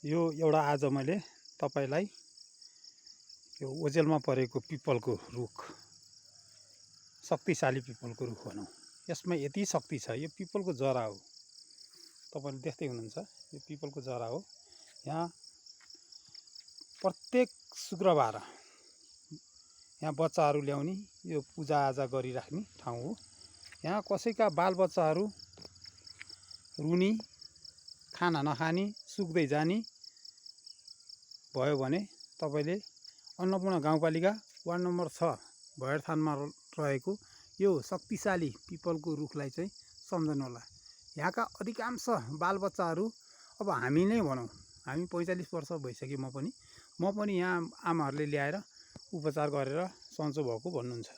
यो एउटा आज मैले तपाईलाई यो ओजेलमा परेको पिपलको रुख, शक्तिशाली पिपलको रुख भनौँ। यसमा यति शक्ति छ, यो पिपलको जरा हो। तपाईले देख्दै हुनुहुन्छ, यो पिपलको जरा हो। यहाँ प्रत्येक शुक्रबार यहाँ बच्चाहरू ल्याउने, यो पूजाआजा गरिराख्ने ठाउँ हो। यहाँ कसैका बालबच्चाहरू रुनी, खाना नखाने, सुक्दै जाने भयो भने तपाईले अन्नपूर्ण गाउँपालिका वार्ड नम्बर 6 भैरथानमा रहेको यो शक्तिशाली पिपलको रुखलाई चाहिँ सम्झनुहोला। यहाँका अधिकांश बालबच्चाहरू, अब हामी नै भनौँ, हामी 45 वर्ष भइसक्यो, म पनि यहाँ आमाहरूले ल्याएर उपचार गरेर सन्चो भएको भन्नुहुन्छ।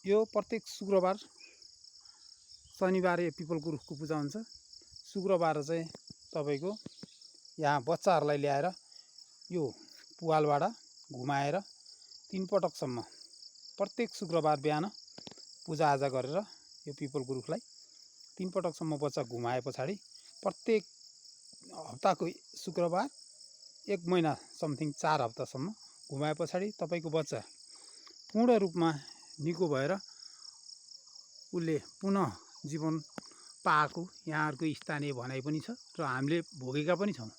यो प्रत्येक शुक्रबार, शनिबार यो पिपलको रुखको पूजा हुन्छ। शुक्रबार चाहिँ तपाईको यहाँ बच्चाहरूलाई ल्याएर यो पुवालबाट घुमाएर 3 पटकसम्म प्रत्येक शुक्रबार बिहान पूजाआजा गरेर यो पिपलको रुखलाई 3 पटकसम्म बच्चा घुमाए पछाडि प्रत्येक हप्ताको शुक्रबार 1 महिना समथिङ 4 हप्तासम्म घुमाए पछाडि तपाईँको बच्चा पूर्ण रूपमा निको भएर उसले पुनः जीवन पाएको यहाँहरूको स्थानीय भनाइ पनि छ र हामीले भोगेका पनि छौँ।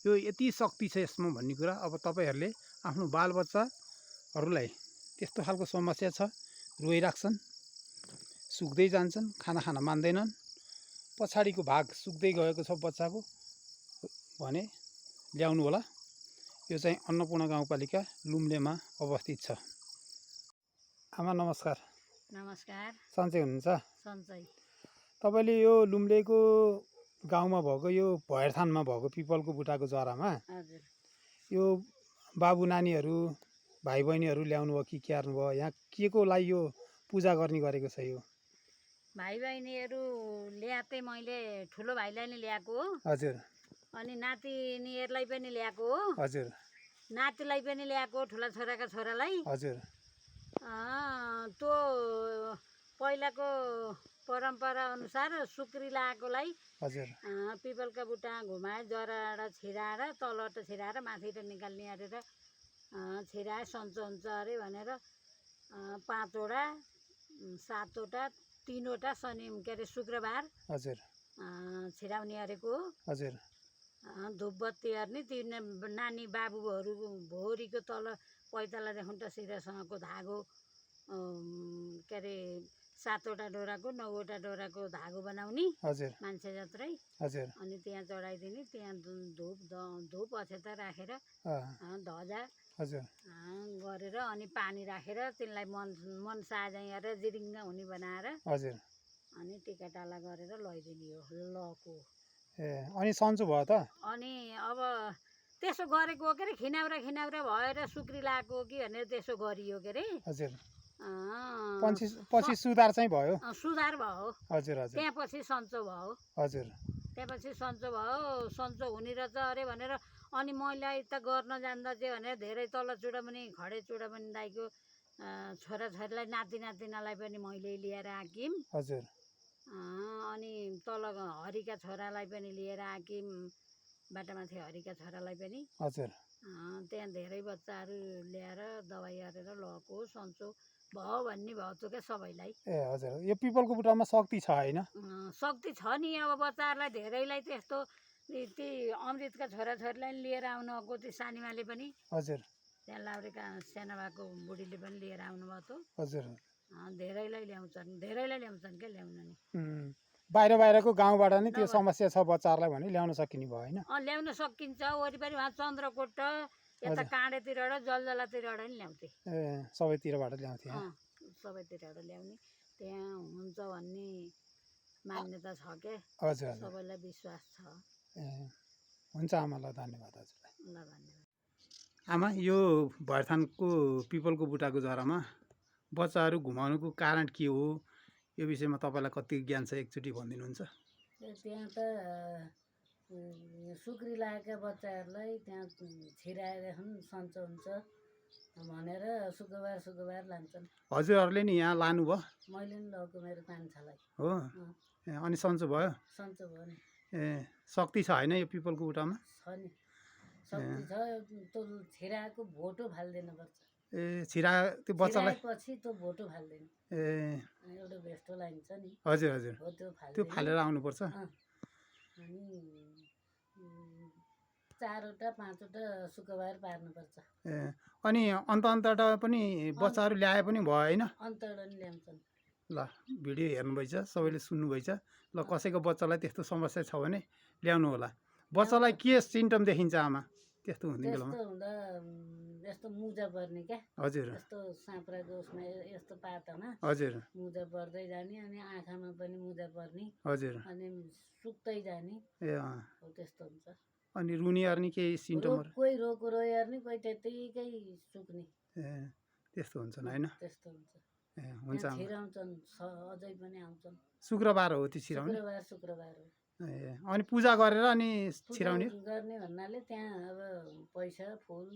यो यति शक्ति छ यसमा भन्ने कुरा। अब तपाईहरूले आफ्नो बालबच्चाहरूलाई त्यस्तो खालको समस्या छ, रोइराख्छन्, सुक्दै जान्छन्, खाना खान मान्दैनन्, पछाडिको भाग सुक्दै गएको छ बच्चाको भने ल्याउनु होला। यो चाहिँ अन्नपूर्ण गाउँपालिका लुम्लेमा अवस्थित छ। आमा नमस्कार। नमस्कार। सन्चै हुनुहुन्छ? सन्चै। तपाईँले यो लुम्लेको गाउँमा भएको यो भैरथानमा भएको पिपलको बुटाको जरामा हजुर यो बाबु नानीहरू भाइ बहिनीहरू ल्याउनु भयो कि क्यार्नु भयो? यहाँ के को लागि यो पूजा गर्ने गरेको छ? यो भाइ बहिनीहरू ल्याएँ मैले, ठुलो भाइलाई नि ल्याएको हो। हजुर। अनि नातिनीहरूलाई पनि ल्याएको हो। हजुर। नातिलाई पनि ल्याएको, ठुला छोराका छोरालाई। हजुर। त्यो पहिलाको परम्परा अनुसार सुक्री लागेकोलाई हजुर पिपलका बुट्टा घुमाए, जराबाट छिराएर तलबाट छिराएर माथिबाट निकाल्ने अरे र छिराए सन्चो हुन्छ अरे भनेर 5 वटा 7 वटा 3 वटा शनि के अरे शुक्रबार हजुर छिराउने अरेको हो। हजुर। धुपबत्ती अर्ने, तीन नानी बाबुहरू भोरीको तल पैतालादेखि त सिरासँगको धागो के अरे 7 वटा डोराको 9 वटा डोराको धागो बनाउने। हजुर। मान्छे जत्रै। हजुर। अनि त्यहाँ चढाइदिने, त्यहाँ धुप अक्षता राखेर ध्वजा हजुर गरेर अनि पानी राखेर तिनलाई मन साझै गरेर जिरिङ्ग हुने बनाएर हजुर अनि टिकाटाला गरेर लैदिने हो लको। ए अनि सन्चो भयो त? अनि अब त्यसो गरेको हो के अरे, खिनाउरा भएर सुक्री लागेको हो कि भनेर त्यसो गरियो के अरे। हजुर। पछि सुधार चाहिँ भयो? सुधार भयो। हजुर हजुर। त्यहाँपछि सन्चो भयो। हजुर। त्यहाँपछि सन्चो भयो, सन्चो हुने रहेछ अरे भनेर अनि मैले त गर्न जान्दा चाहिँ भनेर धेरै तल चुडामणि खडे चुडामणि दाइको छोराछोरीलाई नातिनालाई पनि मैले लिएर आकिम। हजुर। अनि तल हरिका छोरालाई पनि लिएर आकिम, बाटामाथि हरिका छोरालाई पनि। हजुर। त्यहाँ धेरै बच्चाहरू ल्याएर दबाई गरेर लगेको सन्चो भयो भन्ने भयो त क्या सबैलाई। ए हजुर। यो पिपलको बुटामा शक्ति छ होइन? शक्ति छ नि। अब बच्चाहरूलाई धेरैलाई त्यस्तो ती अमृतका छोराछोरीलाई लिएर आउनुभएको, त्यो सानीमाले पनि। हजुर। त्यहाँ लाउरेका सानो भएको बुढीले पनि लिएर आउनुभएको त। हजुर। धेरैलाई ल्याउँछन् क्या ल्याउन नि। बाहिरको गाउँबाट नि त्यो समस्या छ बच्चाहरूलाई भने ल्याउन सकिने भयो होइन? ल्याउन सकिन्छ। वरिपरि उहाँ चन्द्रकोट यता काँडेतिरबाट जलजलातिरबाट नि ल्याउँथे। ए सबैतिरबाट ल्याउँथे? सबैतिरबाट ल्याउने त्यहाँ हुन्छ भन्ने मान्यता छ क्या। हजुर। सबैलाई विश्वास छ। ए हुन्छ आमा, ल धन्यवाद हजुरलाई। ल धन्यवाद। आमा, यो भैरथानको पिपलको बुटाको जरामा बच्चाहरू घुमाउनुको कारण के हो? यो विषयमा तपाईँलाई कति ज्ञान छ, एकचोटि भनिदिनुहुन्छ? त्यहाँ त सुक्री लागेका बच्चाहरूलाई त्यहाँ छिराएदेखि सन्चो हुन्छ भनेर शुक्रबार लान्छन्। हजुरहरूले नि यहाँ लानुभयो? मैले नि लगेको मेरो कान्छालाई। हो। अनि सन्चो भयो? सन्चो भयो नि। शक्ति छ होइन यो पिपलको बुट्टामा छ नि शक्ति छ त्यो छिराएको भोटो फाल्दैन पर्छ छिरा त्यो बच्चालाई पछि त्यो भोटो फाल्दैन एउटा भेस्टो लाइन्छ नि हजुर हजुर हो त्यो त्यो फालेर आउनुपर्छ अनि 4वटा 5वटा शुक्रबार पार्नुपर्छ अनि अन्त पनि बच्चाहरू ल्याए पनि भयो होइन अन्तबाट नि ल्याउँछन् ल भिडियो हेर्नुभएछ सबैले सुन्नुभएछ ल कसैको बच्चालाई त्यस्तो समस्या छ भने ल्याउनु होला बच्चालाई के सिम्टम देखिन्छ आमा त्यस्तो हुने बेलामा त्यस्तो हुँदा यस्तो मुजा पर्ने क्या हजुर यस्तो साँप्राको उसमा यस्तो पातामा हजुर मुजा पर्दै जाने अनि आँखामा पनि मुजा पर्ने हजुर अनि सुक्दै जाने हो त्यस्तो हुन्छ अनि रुनी अर्नी केही सिम्टमहरू कोही रोयर्ने कोही त्यत्तिकै सुक्ने त्यस्तो हुन्छन् होइन त्यस्तो हुन्छ हुन्छ छिराउँछन् अझै पनि आउँछन् शुक्रबार हो त्यो छिराउने शुक्रबार हो अनि पूजा गरेर अनि छिराउने गर्ने भन्नाले त्यहाँ अब पैसा फुल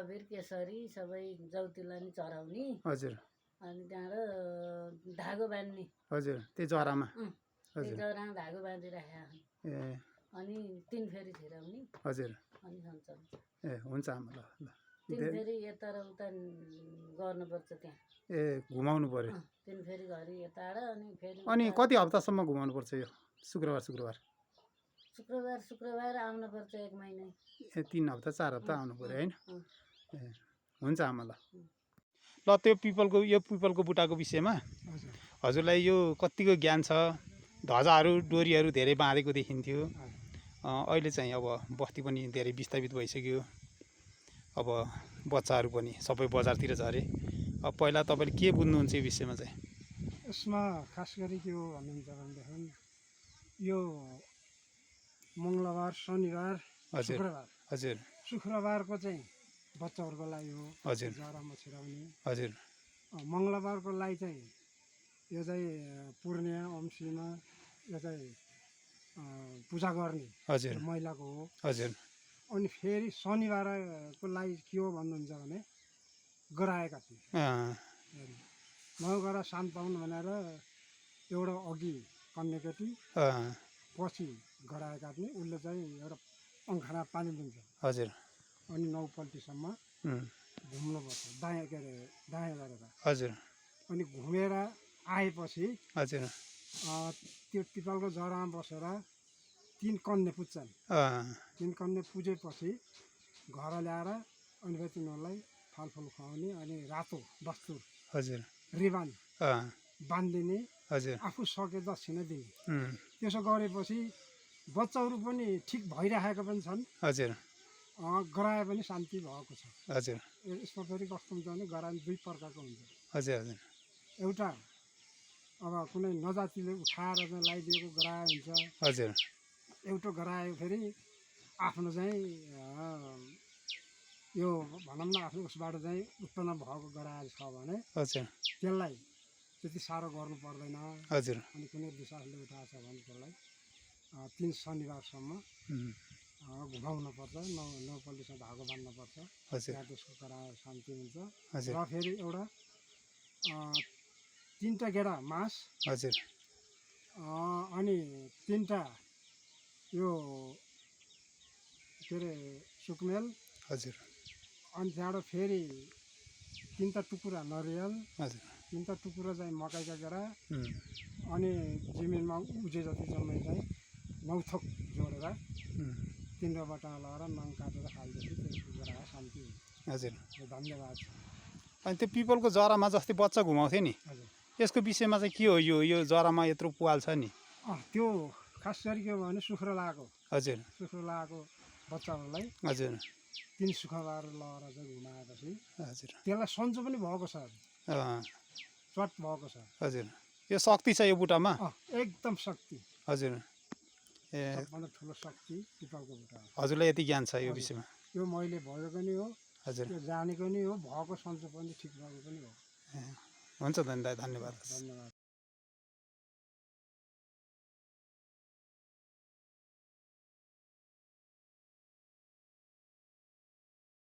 अबिर केसरी सबै जौतिलानी चढाउने हजुर अनि त्यहाँबाट धागो बाँध्ने हजुर त्यो जरामा त्यो जरामा धागो बाँधिराखेको अनि 3 फेरि छिराउने हजुर अनि हुन्छ हुन्छ आमा ल 3 फेरि यता र उता गर्नुपर्छ त्यहाँ घुमाउनु पर्यो 3 फेरि घरि यताबाट अनि फेरि अनि कति हप्तासम्म घुमाउनु पर्छ यो शुक्रबार आउनुपर्छ 1 महिना 3 हप्ता 4 हप्ता आउनु पर्यो होइन हुन्छ आमा ल त्यो पिपलको बुट्टाको विषयमा हजुरलाई यो कतिको ज्ञान छ ध्वजाहरू डोरीहरू धेरै बाँधेको देखिन्थ्यो अहिले चाहिँ अब बस्ती पनि धेरै विस्थापित भइसक्यो अब बच्चाहरू पनि सबै बजारतिर झरे अब पहिला तपाईँले के बुझ्नुहुन्छ यो विषयमा चाहिँ यसमा खास गरी के हो भन्नुहुन्छ भनेदेखि यो मङ्गलबार शनिबार शुक्रबार हजुर शुक्रबारको चाहिँ बच्चाहरूको लागि हो हजुर जरामा छिराउने हजुर मङ्गलबारको लागि चाहिँ यो चाहिँ पूर्णिया अम्सीमा यो चाहिँ पूजा गर्ने हजुर महिलाको हो हजुर अनि फेरि शनिबारको लागि के हो भन्नुहुन्छ भने गराए काट्ने नगरा शान्त पाउनु भनेर एउटा अघि कन्याकेटी पछि गराए काट्ने उसले चाहिँ एउटा पङ्खाना पानी दिन्छ हजुर अनि 9 पल्टीसम्म घुम्नुपर्छ दायाँ गरेर हजुर अनि घुमेर आएपछि हजुर त्यो पिपलको जरामा बसेर 3 कन्या पुज्छन् 3 कन्या पुजेपछि घर ल्याएर अनि फेरि तिनीहरूलाई फलफुल खुवाउने अनि रातो दस्तुर हजुर रिबन बाँधिदिने हजुर आफू सके दक्षिणा दिने त्यसो गरेपछि बच्चाहरू पनि ठिक भइरहेका पनि छन् हजुर गराए पनि शान्ति भएको छ हजुर यसमा फेरि कस्तो हुन्छ भने गराए 2 प्रकारको हुन्छ हजुर हजुर एउटा अब कुनै नजातिले उठाएर चाहिँ लगाइदिएको गराए हुन्छ हजुर एउटा गरायो फेरि आफ्नो चाहिँ यो भनौँ न आफ्नो उसबाट चाहिँ उत्पन्न भएको गराएर छ भने हजुर त्यसलाई त्यति साह्रो गर्नु पर्दैन हजुर अनि कुनै विश्वासले उठाएको छ भने त्यसलाई 3 शनिबारसम्म घुमाउनुपर्छ 9 पल्टीसम्म धागो बाँध्नुपर्छ त्यहाँ त्यसको गराएर शान्ति हुन्छ र फेरि एउटा 3टा गेडा मास हजुर अनि 3टा यो के अरे सुकमेल हजुर अनि त्यहाँबाट फेरि 3टा टुक्रा नरियल हजुर 3टा टुक्रा चाहिँ मकैका गेडा अनि जमिनमा उजे जति जम्मै चाहिँ 9 थोक जोडेर 3वटा लगाएर नङ काटेर खाइदिएपछि त्यसको गराएर शान्ति हुन्छ हजुर धन्यवाद अनि त्यो पिपलको जरामा जस्तै बच्चा घुमाउँथ्यो नि हजुर यसको विषयमा चाहिँ के हो यो जरामा यत्रो पुवाल छ नि त्यो खास गरी के हो भने सुक्र लागेको हजुर बच्चाहरूलाई हजुर 3 शुक्रबार लगाएर चाहिँ घुमाएपछि हजुर त्यसलाई सन्चो पनि भएको छ चट भएको छ हजुर यो शक्ति छ यो बुट्टामा एकदम शक्ति हजुर सबभन्दा ठुलो शक्ति पिपलको बुट्टा हजुरलाई यति ज्ञान छ यो विषयमा यो मैले भएको नि हो हजुर यो जानेको नि हो भएको सन्चो पनि ठिक भएको पनि हो हुन्छ धन्यवाद धन्यवाद